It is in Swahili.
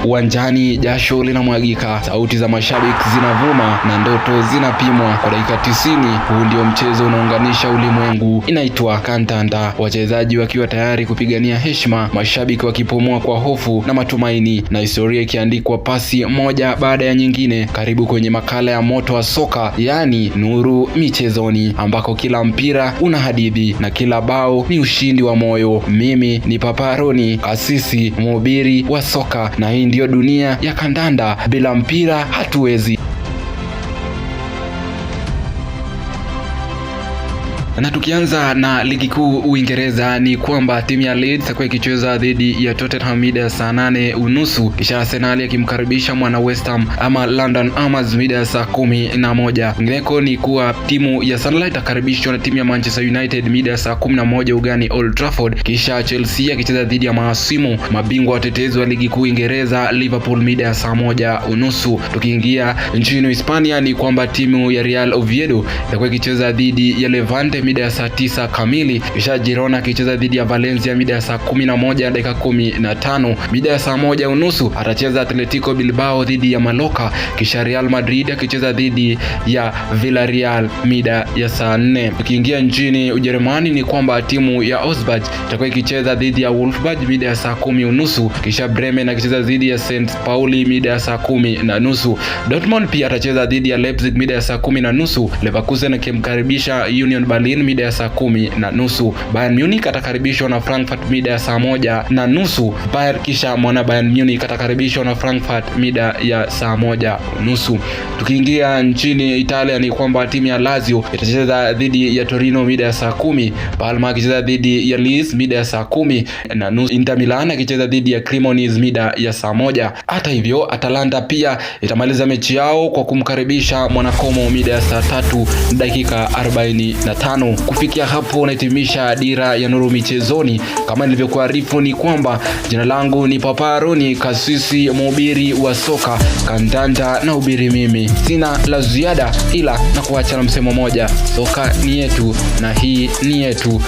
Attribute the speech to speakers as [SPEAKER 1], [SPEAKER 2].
[SPEAKER 1] Uwanjani jasho linamwagika, sauti za mashabiki zinavuma na ndoto zinapimwa kwa dakika 90. Huu ndio mchezo unaunganisha ulimwengu, inaitwa kandanda. Wachezaji wakiwa tayari kupigania heshima, mashabiki wakipumua kwa hofu na matumaini, na historia ikiandikwa pasi moja baada ya nyingine. Karibu kwenye makala ya moto wa soka, yaani Nuru Michezoni, ambako kila mpira una hadithi na kila bao ni ushindi wa moyo. Mimi ni Papa Roni, kasisi mhubiri wa soka, na hii ndiyo dunia ya kandanda. Bila mpira hatuwezi. Na tukianza na ligi kuu Uingereza ni kwamba timu ya Leeds itakuwa ikicheza dhidi ya Tottenham mida ya saa 8:30, kisha Arsenal akimkaribisha mwana West Ham ama London Hammers mida ya saa 11. Kwingineko ni kuwa timu ya Sunderland itakaribishwa na timu ya Manchester United mida ya saa 11 ugani Old Trafford, kisha Chelsea akicheza dhidi ya mahasimu mabingwa watetezi wa ligi kuu Uingereza Liverpool mida ya saa 1:30. Tukiingia nchini Hispania ni kwamba timu ya Real Oviedo itakuwa ikicheza dhidi ya Levante mida ya saa 9 kamili, kisha Girona akicheza dhidi ya Valencia mida ya saa 11:15. Mida ya saa 1:30 atacheza Atletico Bilbao dhidi ya Mallorca, kisha Real Madrid akicheza dhidi ya Villarreal mida ya saa 4. Tukiingia nchini Ujerumani ni kwamba timu ya Augsburg itakuwa ikicheza dhidi ya Wolfsburg mida ya saa 10:30, kisha Bremen akicheza dhidi ya St Pauli mida ya saa 10:30. Dortmund pia atacheza dhidi ya Leipzig mida ya saa 10:30, Leverkusen akimkaribisha Union Berlin mida ya saa 10:30. Bayern Munich atakaribishwa na Frankfurt mida ya saa 1:30. Bayern kisha mwana Bayern Munich atakaribishwa na Frankfurt mida ya saa 1:30. Tukiingia nchini Italia ni kwamba timu ya Lazio itacheza dhidi ya Torino mida ya saa 10, Parma akicheza dhidi ya Lecce mida ya saa 10:30, Inter Milan akicheza dhidi ya Cremonese mida ya saa 1. Hata hivyo, Atalanta pia itamaliza mechi yao kwa kumkaribisha Mwanakomo mida ya saa 3:45. Kufikia hapo nahitimisha dira ya Nuru Michezoni. Kama nilivyokuarifu ni kwamba jina langu ni Papa Roni, kasisi mhubiri wa soka kandanda na ubiri mimi. Sina la ziada ila na kuacha na msemo moja, soka ni yetu na hii ni yetu.